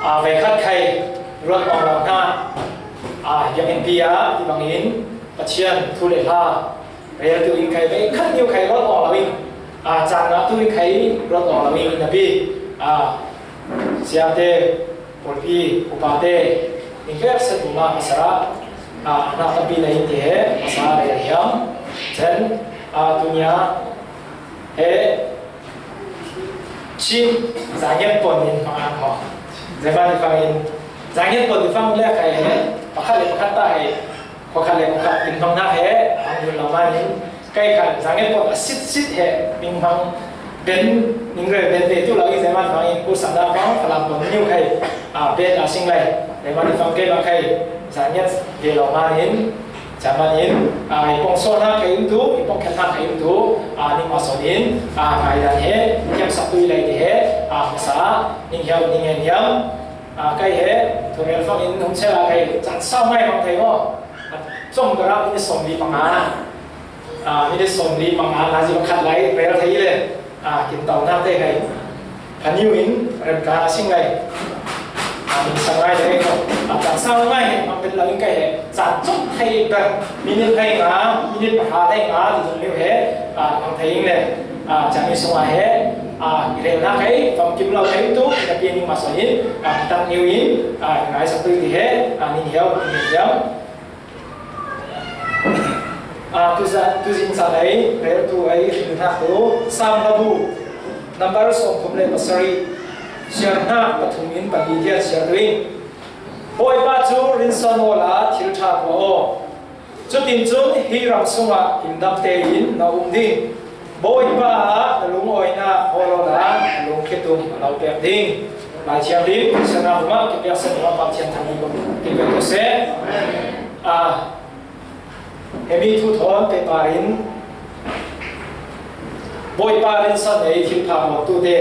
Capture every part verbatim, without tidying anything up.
A, veikhat khai ruat awng lo hna. A, biakinn pi ah ti bangin Pathian thu le hla rel tu in khai veikhat niu khai ruat awng lo in, a, caan ngah tu in khai ruat awng lo in napi, a, siate, pawlpi, upate, in vek set tu ma hmasa, a, hna tampi lei in ti he hmasa rel hiam. Cun, a, tunia he Chin, Zangiat pon in hmang an hawh. Zeman i fang in, Zangiat pon i fang le khai he, pakhat le pakhat ta he, pakhat le pakhat in hmang hna he, ang yun lo man in, kai khan Zangiat pon a sit sit he, ning hmang ben, ning rel ben ve tu lo i zeman fang in, ku sam da fang, Falam pon niu khai, a, ben a sing lai. Zeman i fang kai ma khai, Zangiat ve lo man in, Camanin, a, i pawng sawn hna kei um tu, i pawng khen hna kei um tu, a, ning ma sawn in, a, ngaidan he, thiam sak tui lei ti he, a, hmasa, ning hiau, ning hen hiam, a, kai he, thurel fang in, hum sela kai, chan sau ngai mang thei maw. A, cawm berak minit sawm li panga, a, minit sawm li panga, na zi pakhat lai, rel thei le. A, kin tau nak te kai. Haniu in rem ka sing lai. A, min sang lai le ko. A, tang sang lai he, a, min la in kai he. Sa chok thei ber. Minit lai nga, minit ha lai nga, tu tu liu he. A, ang thei ing le. A, chang i sung a he. A, i rel na kai, fam kim lau kai tu, ka pian ing ma so in. A, tak niu in. A, ngai sa tu di he. A, ning hiau, ning hiau. A, tu za-, tu zing sa lei, rel tu ai, rin hnak tu, Sam Labu, number sawm thum le pasarih, siar hnak pathum in pali tiat siar tu in. Bawipa cu rinsan awla thil ṭha tuah aw. Cutin cun hi ram sungah himdam tein na um ding. Bawipa ah na lungawinak hawl awla na lungkhitum a lo pek ding. Lai Thianghlim, Siarnak hmah, kipeksen hmah, Pathian thangmi ko, kipek ko seh. A, Hemi thu thawn pehpar in Bawipa rinsan ei thilpha ruattu te,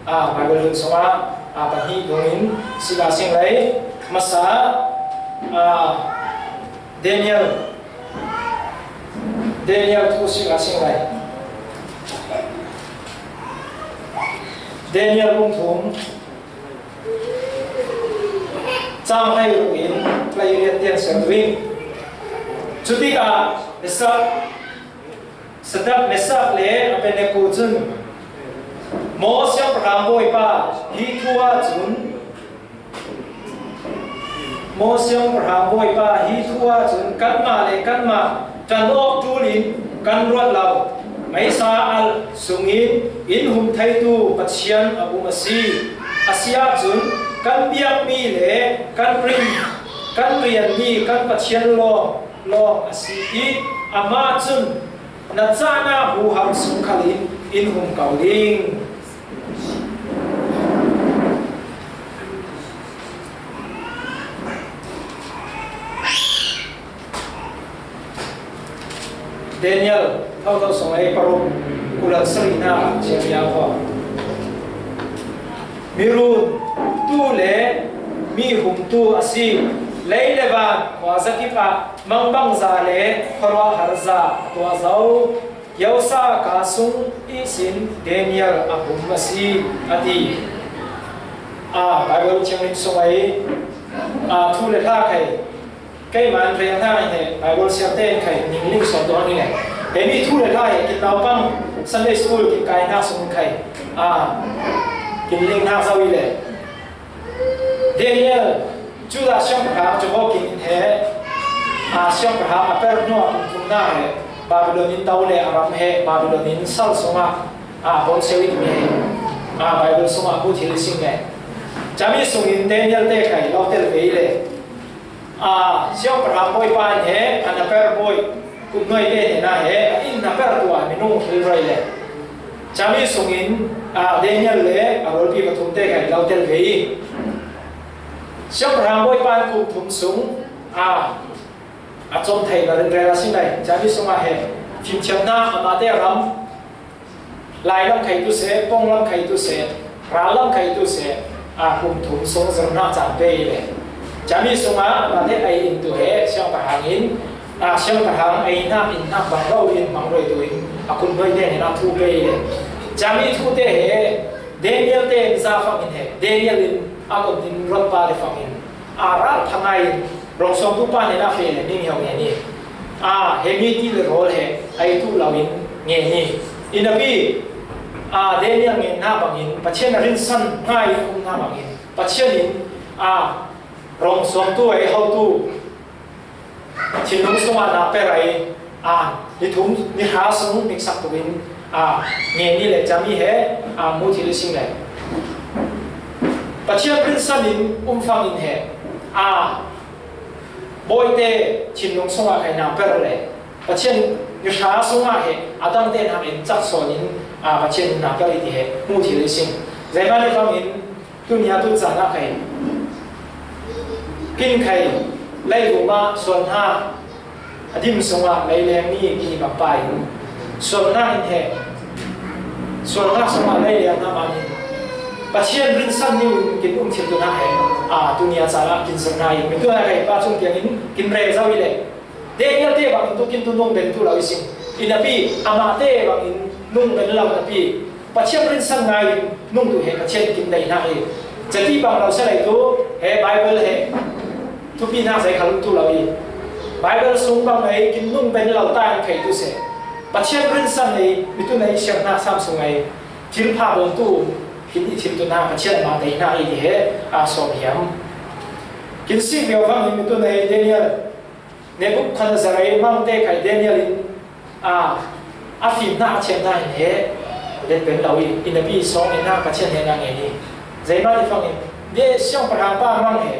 a, Baibal hun sungah, a, pahnih dungin si ka sing lei. Hmasa, a, Daniel, Daniel thu si ka sing lei. Daniel bung thum, cang hleiruk in hleiriat tiang ser tu in. Cutikah Mesak, Sadak, Mesak le Abednego cun, Maw siangpahrang Bawipa, hi thu ahcun, Maw siangpahrang Bawipa, hi thu ahcun kanmah le kanmah ṭan awk ṭul in kan ruat lo. Meisa alh sungin in hum theitu Pathian a um a si. A si ahcun kan biakmi le kan rin, kan rianmi kan Pathian lawng, lawng a si i amah cun na cahnak huham sung khal in in hum ko ding. Daniel, thotho sawng ei paruk, kulat sarihnak ah chiah bia kho. Mirun tu le mi humtu a si. Lei le van khuazakip ah mangbangza le khuaruahharza a tuah zo. Yosa ka sung ihsin Daniel a hum a si, a ti. A, Baibal thianghlim sung ei, a, thu le hla khai. Keimah in rel hna in he Baibal siar tein khai ning ling sawm tuah in he. Hemi thu le hla he kin naupang Sunday school kin kai hna sung in khai, a, kin ling hna zo i le. Daniel, Judah siangpahrang Jehoiakim in he, a, siangpahrang a per hnu ah kum thum hna he Babilon in do le a ram he Babilon in sal sungah, a, bawmh sio in he, a, Baibal sungah hmuh thil i sing le. Cami sungin Daniel te khai lo tel ve i le. A, siangpahrang Bawipa in he a hnaper bawi, kutnuai te hnenah he a inn hnaper tu ah minung thil roi le cami sungin, a, Daniel le a rualpi pathum te kha lo tel ve i, siangpahrang Bawipa in kum thum sung, a, a cawm thei na rinrel a si lai. Cami sungah he fimthiamnak amah te ram, Lailam khai tu seh, pawnglam khai tu seh, rallam khai tu seh, a, kum thum sung zirhnak caan pe i le. Cami sungah mah te ei in tu he siangpahrang in, a, siangpahrang ei hnak in hnak bang lo in hmang roi tu in a kut hnuai te hnenah thu pe i le. Cami thu te he Daniel te in zafang in he Daniel in a kon tin ron pa le fangin a ral pha ngai in rong sawngtu pa nen a fe le ning hau nge ni. A he mi ti le rawl he ai tu lo in nge ni. Inapi a Daniel nge na bangin Pathian a rinsan ngai um na bangin Pathian in a rong sawngtu ai hau tu thinlung sungah na per ai a ni thum ni hra sung miksak tukin a nge ni le cami he a mu thil i sing le Pathian rinsan in um fangin he a bawite thinlung sungah khai na per le Pathian ni hra sungah he a dangte nak in cak sawn in a Pathian na per i ti he mu thil i sing. Zeimani fangin tunia tu cana khai kin khai lai luma suan ha a dim sungah lai leng mi ki bang pai suan na in he suan na sungah lai leng na mani Pathian rinsan ni un kin um thil tu na khai a tunia cana kin sir na in mi tu na khai pa chung tiang in kin rel zau i le Daniel te bang tu kin tu nung ben tu lo i sing. Inapi ama te bang in nung ben lo napi Pathian rinsan ngai in nung tu he Pathian kin dai na i. Jati bang lo sa lai tu he Bible he thupi na zai khalum tu lo i. Bible sung bang ngai kin nung ben lo ta in khai tu se. Pathian rinsan nei mi tu nei siang na sam sung ngai thil pha bon tu kin i thil tu na Pathian ma dai na i he a som hiam. Kin si vio vang in mi tu nei Daniel Nebuchadnezzar ei mangte khai Daniel in a a fimna a thiamna in he let ben lo i inapi sawng in a Pathian he na nge ni. Zeimani fangin de siangpahrang pa mang he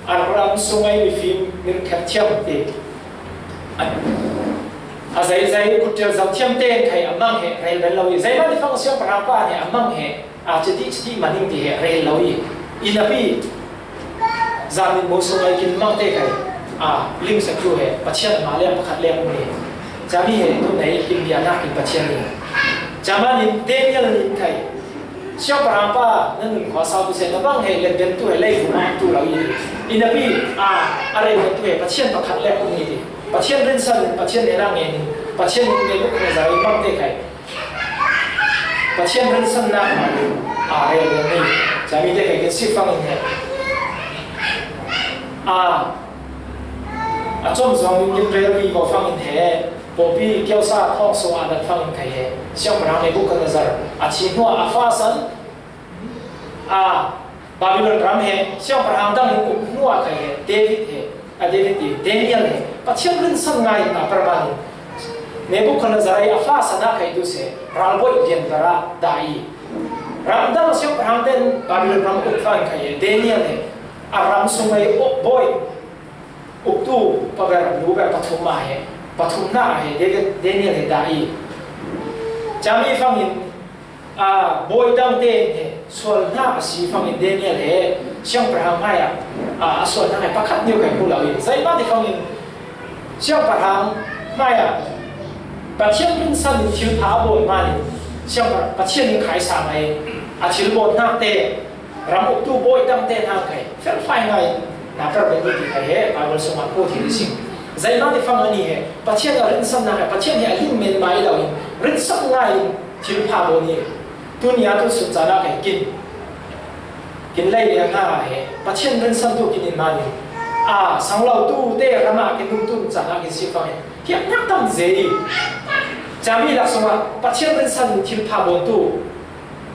a ram sung ei mi fim mi kher thiam te a zeizai kutel zau thiam te khai a mang he rel ben lo i zeimani fang siangpahrang pa he a mang he a chiti chiti maning ti he rel lo i inapi zamin mo so ai kin mang te kai a ling sa tu he Pathian ma le pakhat le um ni. Chami he tu nei kin bia na kin Pathian ni. Chama ni Daniel ni kai siangpahrang pa na nun khua sau tu se na bang he le ben tu he lei fu ma tu lo i inapi a a rel tu he Pathian pakhat le um ni ti Pathian rinsan Pathian ne na nge ni Pathian ni ne bu ko zai mang te kai Pathian rinsanna a rel ni chami te kai kin si fangin he a a chom zong in kin rel mi ko fangin he popi kiausa thong so a dat fangin kai he siangpahrang Nebuchadnezzar a chi hnuah a fa san a Babylon ram he siangpahrang dang in uk hnuah kai he David he a David ti Daniel he Pathian rinsan ngai in a perman in Nebuchadnezzar a fa sana kai tu se ralboi dian para da i ramdang siangpahrang ten Babylon ram uk fangin kai he Daniel he a ram sung ai uk boi uk tu paber lu ber pathum a he pathum na a he David Daniel he da i chami fangin a bawi dangte in he sualna a si fangin Daniel he siangpahrang hmai ah a sualna he pakhat niu kai hmu lo in zaima ti fangin siangpahrang hmai ah Pathian rinsan in thil pha a bawi manin siangpah Pathian in khaisa mai a thil bawn nakte ram uktu bawi dangte hna kai felfai ngai na per bek ti kai he Bible sungah ko thil i sing zaima ti fang ani he Pathian a rinsan nak he Pathian he a ling men mai lo in rinsan ngai in thil pha bawn hi. Tunia tu sun caan ah kei kin, kin lei le hna he Pathian rinsan tu kin in mah ning. A sang lo tu te ram ah kin dum tun caan ah kin si fang in hiam nak tam zei. Cami lak sungah Pathian rinsan thil pha bawn tu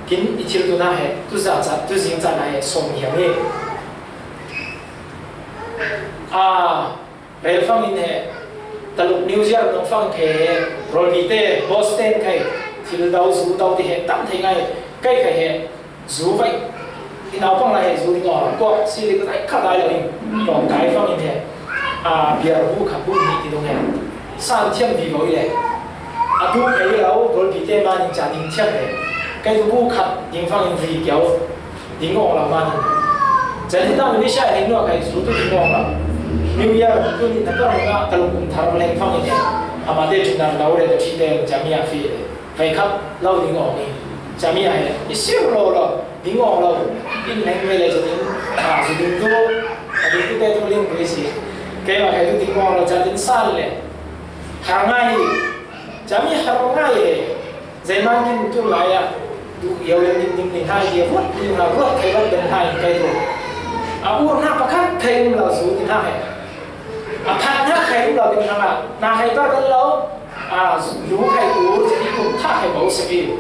kin i thil tu na he tu za ca, tu zing caan ah he sawm hiam hi. A Rel fangin he Taluk New Year nong fang khe he Rolpi te boss ten khai thil dau zu dau ti he tam thei ngai kai khai he zu vai i nau pang lai he zu ding aw ko si li kai kha dai lo in tong kai fangin he a biar bu kha bu ni ti dong he san thiam vi vo i le a tu kai lo Rolpi te ma ning cha ding thiam he kai tu bu kha ding fangin vi kiau ding awng lo mah ning. Chan hi tang Indonesia ning nuak kai zu tu ding awng lo. New Year tu ning na ka rong ah ka lung kum thar leng fang in he. Ama te chin nar lo le ka thi te cami a fi le. Kai khap lo ding awng ni. Cami a he. I siu lo lo. Ding awng lo. In leng ve le zu ding. A zu ding tu. A ding tu te tu ling tu i si. Kai ma kai tu ding awng lo chan ding san le. Har ngai. Cami har ngai he. Zeiman kin tu lai ah. Duh yo yo dim dim ni hai dia, ruat dim na ruat kai vat ben hai kai tu. A ur na pakat kai um la zu ni hai. A phat na kai um la ben na, na hai ta ben lo. A zu lu kai ur, jadi tu ta hai bau sepi.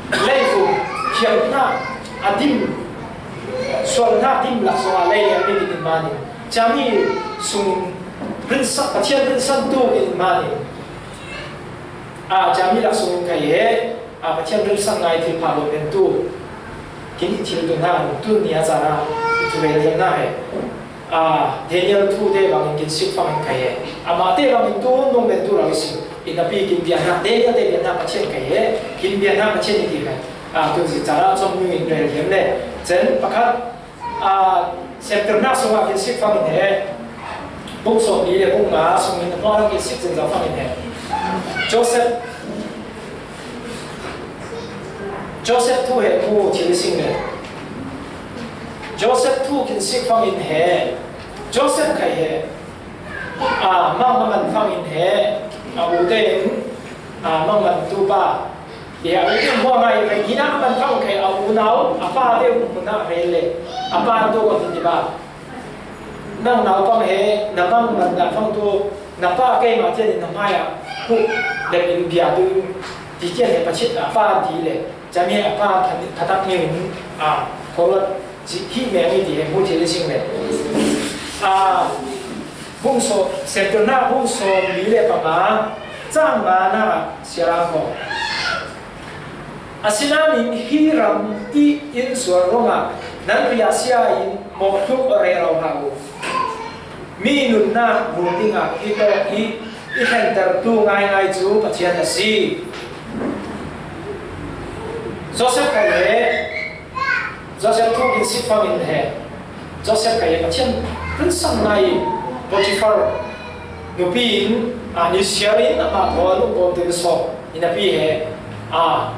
Lei tu, kiam na, a dim, sual na dim lak so a lei a mi dim mani. Jami sung rinsan, Pathian rinsan tu dim mani. A, jami lak sung kai he, a, Pathian rinsan ngai thil pha lo pen tu. Kin i thil tu na, tu ni a zara, i tu ve lian na he. A, Daniel thu te bang in kin sik fang in kai he. Ama te bang in tu nung pen tu lo i si. I na pi kin bian na, Daniel te bian na Pathian kai he. Kin bian na Pathian i ti kai. A, tu si zara, som nung in re lian le. Zen, pakat, a, septernak sungah kin sik fangin he. Bung sawm ni le bung nga sungin a hnuah kin sik zin zau fangin he. Joseph, Joseph thu he mu thil sing le. Joseph thu kin sik fangin he. Joseph kai he. A, mang a man fangin he. A, u te in, a, mang man tu pa. Ia, u te hua ngai kai, hina man kau kai, a unau, a pa te u muna rel le, a pa tu ko ti ba. Nang nau pang he, na mang man da fang tu, na pa kai ma tian na mai a, hu, le in bia tu, ti tian he pa chit a pa ti le, jami a pa pha, pha tak ni un, a, ko la, ji, hi me ni ti he, mu ti le sing le. A, bung so, septerna, bung so, mi le pa ma, chang ma na, sia ra ko. Asinain hi ram i innsual ruangah nan riahsia in mawh tluk rero hlah uh. Mi nunnak rung dingah hitawk i, i thentertu ngaingai cu Pathian a si. Joseph kha he, Joseph thu in sik fangin he. Joseph kha he Pathian rinsan ngai Potifar nupi in, a, ni siar in amah thawn um kawm tu sawm. Ina pi he, a,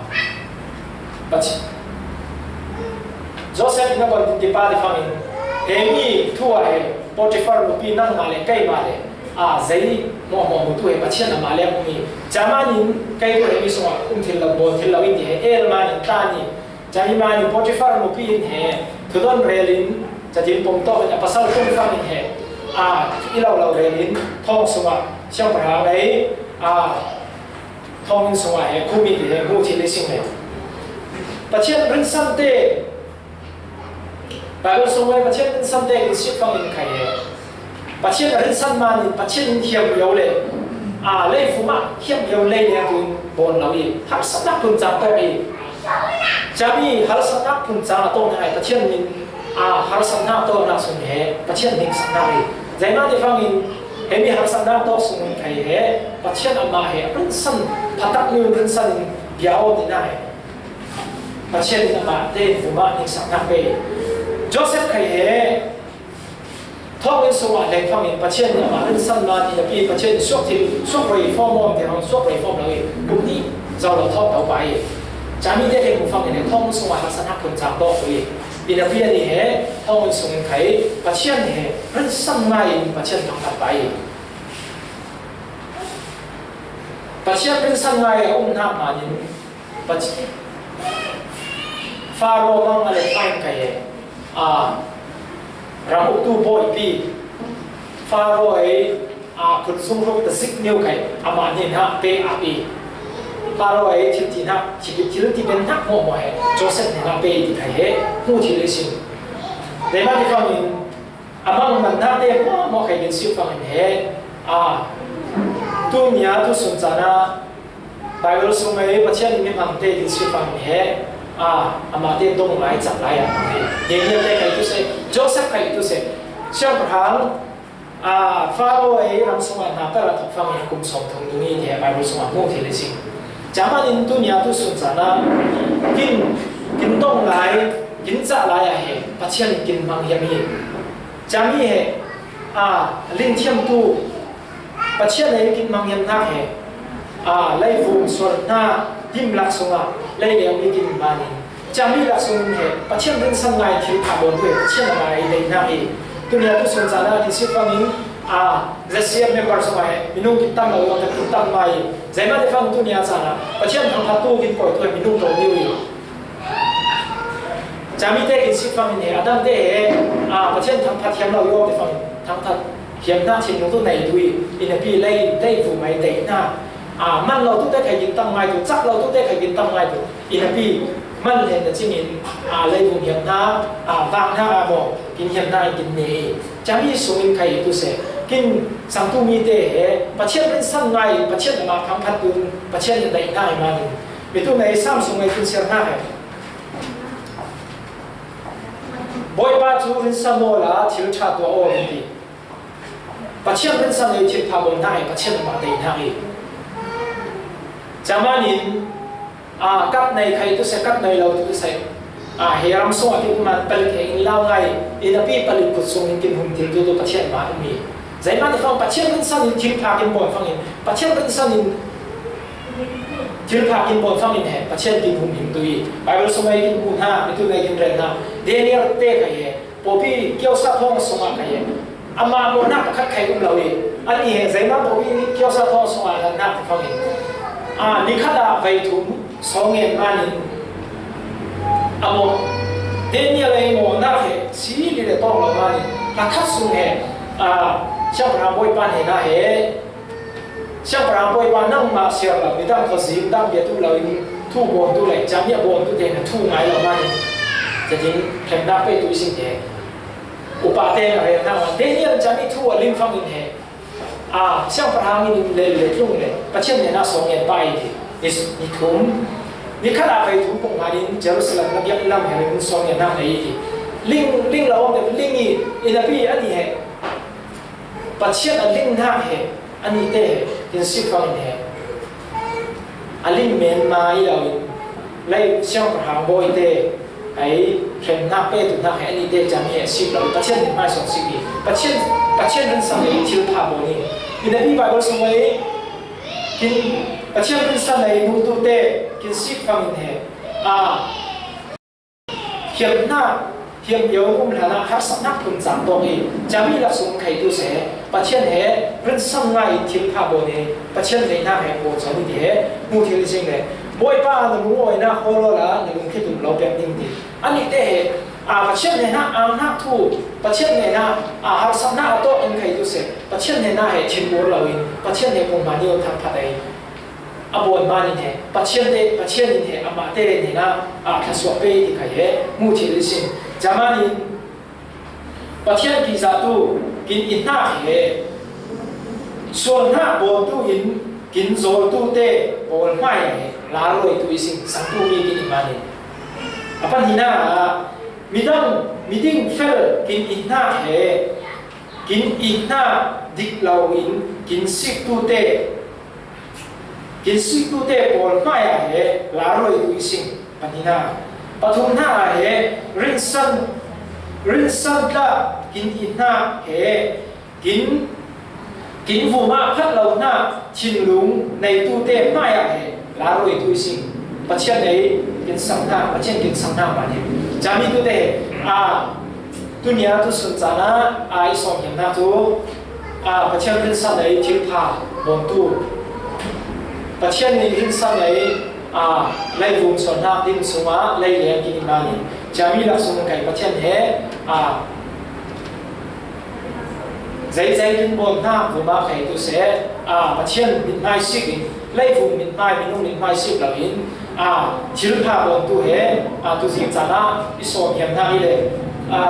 Pathian. Joseph ina bon tin tipa ti fangin, he mi thu a he, Potifar nupi nangmah le keimah le, a, zei mawhmawh mu tu he, Pathian amah le um i. Camanin kei tu he mi sungah um thil lo, bawn thil lo in ti he, el manin ta ni. Cami manin Potifar nupi in he, thudon rel in, catin pom tawk in a pasal tung fangin he, a, i lo lo rel in, thawng sungah, siangpahrang ei, a, Thawnginn sungah he khumi ti he hmuh thil i sim le. Pathian rinsan te, Bible sung le Pathian rinsan te in sik fangin khai he. Pathian a rinsan manin Pathian in hiam lo le, a, leifum ah hiam lo lei le tu bawn lo i, harsatnak phun cang tawk i. Cami harsatnak phun cang a tawk ngai Pathian min a harsatnak tawknak sung he Pathian hneksaknak hi. Zeimah nih fangin hemi harsatnak tawk sung in khai he Pathian amah he rinsan phatak nun rinsan in bia aw tinak he Pathian in amah te in vumah hneksaknak pe. Joseph khai he thawngin sungah leng fangin Pathian in amah rinsan ma ti napi Pathian in suak thil suak roi fawm awm te hong suak roi fawm lo i kum nih zo lo thawk lo pa i. Cami te he mu fangin he thawngin sungah harsatnak phun cang tawk i. Pi na pi a ni he, thawng in sung in khai, Pathian he, rinsan ngai in Pathian thangṭhat pai. Pathian rinsan ngai a um hnak manin, Pathian, Faro mang a le fang kai he, a, ram uktu bawipi, Faro ei, a, kut sung ruk ta zik neu khai, amah nih hna pe a pi. Faro ei thil ti hna, thil, thil ti ben hna hmuahhmuah he, Joseph nih hna pe ti khai he, hmu thil i sim. Zeimah nih fangin, a mang man hna te hmuahhmuah khai kan si fangin he, a, tu nia tu sun caan ah, Bible sung ei Pathian in mihmang te kan si fangin he, a, amah te dong lai, cak lai a hmang hi. Daniel te khai tu seh, Joseph khai tu seh, siangpahrang, a, Faro ei ram sungah hna kar a thawk fangin kum sawm thum tung i ti he Bible sungah hmuh thil i si. Camanin tu nia tu sun caan ah kin, kin dong lai, kin cah lai ah he Pathian in kin hmang hiam hi. Cami he, a, lingthiamtu Pathian ei kin hmang hiam hnak he, a, leivum sual hna dimlak sungah lei leng i kin hmang in Cami lak sung he Pathian rinsan ngai thil kha bawn tu he Pathian a ngai dei hna hi. Tu nia tu sun caan ah ti si fangin A, Z C M member sungah he, minung kin tam lo, lo tak kin tam mai. Zeimah te fang tu nia cana, Pathian thangphat tu kin poi tu he minung to diu i. Cami te kin sik fangin he, a dang te he, a, Pathian thangphat hiam lo i om te fangin, thangphat hiam na chin lo tu nei tu i, i napi lei, lei vu mai te na. A, man lo tu te khai kin tam mai tu, chak lo tu te khai kin tam mai tu. I napi man len na cingin, a, leivung hiam hna, a, vang hna a maw, kin hiam hna in kin ne i. Cami sungin khai i tu se, kin sangtu mi te he, Pathian rinsan ngai, Pathian ama phang phat tu, Pathian in daih hna i manin. Mi tu nei sam sung ngai kin siar hna he. Bawipa cu rinsan aw la, thil ṭha tuah aw, in ti. Pathian rinsan ei thil pha bawn hna i, Pathian ama daih hna i. Camanin, a, kat nei khai tu se, kat nei lo tu se. A, he ram sungah kin man palik he in lau ngai, i napi palik kut sung in kin hum thil tu tu Pathian ma um i. Zeimah ni fang Pathian rinsan in thil pha kin bawn fangin, Pathian rinsan in thil pha kin bawn fangin he, Pathian kin hum him tu i. Bible sung ei kin hmu hna, mi tu ei kin ren hna. Daniel te khai he. Pawpi kiosa thawng sungah ka hi. Amah mawhnak pakhat khai um lo i, ani he zeimah pawpi kiosa thawng sungah lanhnak ti fangin, a, ni khat ah vei thum sawng ngen manin a mawh. Daniel ei mawhnak he si li le tawng lo manin, a khat sung he, a, siangpahrang Bawipa hnenah he, Siangpahrang Bawipa, nangmah siar lo, midang khuazing dang bia tu lo in thu bawn tu le, cami a bawn tu te na thu ngai lo manin, tetin hremnak pe tu i sing te. Upa te na rel hna, Daniel cami thu a lim fangin he, a, siangpahrang in le, le tlung le, Pathian hnenah sawng ngen pah i ti. Ni, ni thum, ni khat ah vei thum pung hmanin Jerusalem na biakinn lam he ring sawng ngen hna i ti. Ling, ling lo om te, ling i, i napi ani he. Pathian a ling hna he, ani te he, kin sik fangin he. A ling men ma i lo in, lei siangpahrang bawi te, ei, hremnak pe tu hna he, ani te cami he, sik lo, Pathian nih hmai sawng sik i, Pathian, Pathian rinsan ei, thil pha bawn i. I napi Bible sung ei, kin, Pathian rinsan ei, nu tu te, kin sik fangin he. A, Hiamhnak, hiam pio um hlanah harsatnak phun cang tawk i, cami lak sung khai tu se, Pathian he rinsan ngai in thil pha bawn i, Pathian veihnak he bawn sawn i ti he, hmu thil i sing le, Bawipa na lungawinak hawl awla na lungkhit um lo pek ding ti. Ani te he, a, Pathian hnenah angnak thu, Pathian hnenah, a, harsatnak a tawk in khai tu se, Pathian hnenah he thin ur lo in, Pathian he pumhma ni thangphat ei. A bawn manin he, Pathian te, Pathian in he, amah te hnenah, a, thluasuah pe ti khai he, hmu thil i sin. Camanin, Pathian kizahtu, kin i hnak he, sual hnak bawltu in, kin zawltu te, pawl hmai he, laruai tu i sin, sangtu mi kin i manin. A pahnihnak ah, midang, miding fel, kin i hnak he, kin i hnak dik lo in, kin siktu te, Kin siktu te pawl hmai ah he, laruai tu i sing, pahnihnak. Pathumnak ah he, rinsan, rinsan tla kin i hnak he, kin, kin vumah phat lo hna, thinlung neitu te hmai ah he, laruai tu i sing. Pathian ei, kin sang hna, Pathian kin sang hna, mah he. Cami tu te, a, Tunia tu sun caan ah, a, i sawm hiam hna cu, a, Pathian rinsan ei thil pha bawntu. Pathian nih rinsan ei, a, leivung sualnak ding sungah lei leng kin i man i, cami lak sung kai Pathian he, a, zeizei kin bawn hna, vumah khai tu seh, a, Pathian mithmai sik in, leivung mithmai, minung mithmai sik lo in, a, thil pha bawntu he, a, tu zing caan ah i sawm hiam hna i le, a,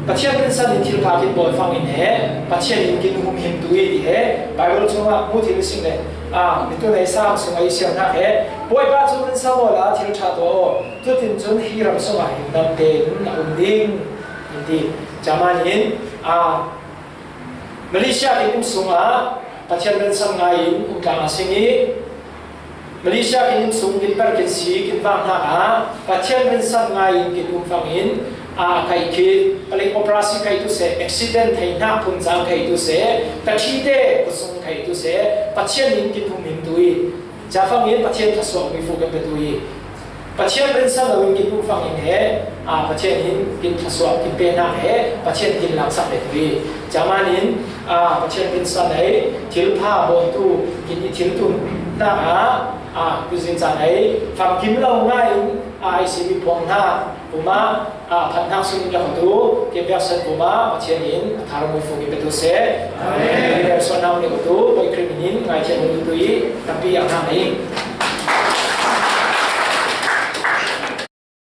Pathian rinsan in thil pha kin bawn fangin he, Pathian in kin humhim tu i ti he, Bible chungah hmu thil i sing le, a, mi tu nei sam sungah i siar hna he, Bawipa cu rinsan awla thil ṭha tuah aw, cutin cun hi ram sungah himdam tein a um ding, in ti. Camanin, a, Malaysia kin um sungah Pathian rinsan ngai in um tlang a sing i, Malaysia kin um sung kin per kin si kin vang hna ah Pathian rinsan ngai in kin um fangin, a, kai khi palik operasi kai tu seh, accident thei hna phun cang kai tu seh, ka thi te kut sung kai tu seh, Pathian in kin humhim tu i, ca fangin Pathian thluasuah mi fu kan pe tu i. Pathian rinsan lo in kin lungfang in he, a, Pathian in kin thasuak, kin pe hna he, Pathian kin laksak le tu hi. Caman in, a, Pathian rinsan ai, thil pha bawn tu, kin i thil tun hna a, a, tu zing caan ai, famkim lo ngai in, a, i si mi phuang hna, puma, a, phat hnak sung in la ko tu, ke biak san puma, Pathian in, a thar mui fu ki pe tu se. Amen. Leader son nam ni ko tu, Bawi Khrih min in, ngai thian tu i, tapi a hna mai.